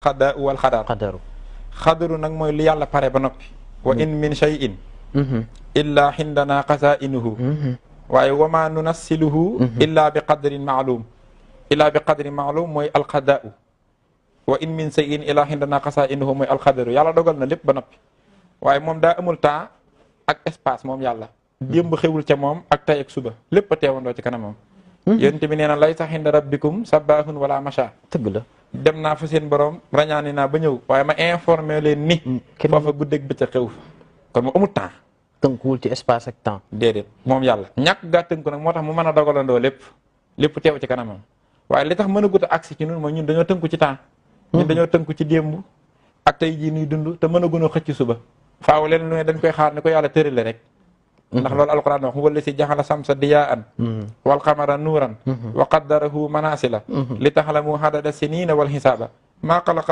alqadaau wal xadar. xadaru nag mooy li yàlla pare ba noppi. wa in min shay'in illa xindana xazainuhu waaye wama nunassiluhu illa bi qadrin maalum. illa bi qadrin maalum mooy alqadaau. wa in min shay'in illa xindana xazainuhu mooy alxadaru. yàlla dogal na lépp ba noppi waaye moom daa amul temps ak espace moom yàlla. démb xewul ca moom ak tey ak suba lépp a teewandoo ci kanamam. yonent bi nee na laysa inda rabbikum sabbahun wala macha. tëgg la dem naa fa seen borom rañaani naa ba ñëw waaye ma informé leen ni. foofa guddeeg bëccëg xew fa kon mu amul temps. tënkuwul ci espace ak temps. déedéet moom yàlla ñàkk gaa tënku nag moo tax mu mën a dogalandoo lépp teew ci kanamam waaye li tax mën a gut a agsi ci ñun mooy ñun dañoo tënku ci temps. ñun dañoo tënku ci démb ak tey jii nuy dund te mën a gën a xëcc suba. faaw leen lu ne dañ koy xaar ni ko yàlla tërale rek. ndax loolu alquran wax huwa allasi jaxala samsa diyaan wal qamara nuuran wa qaddarahu manasila li taxlamu hadada sinina wal xisaaba maa xalaqa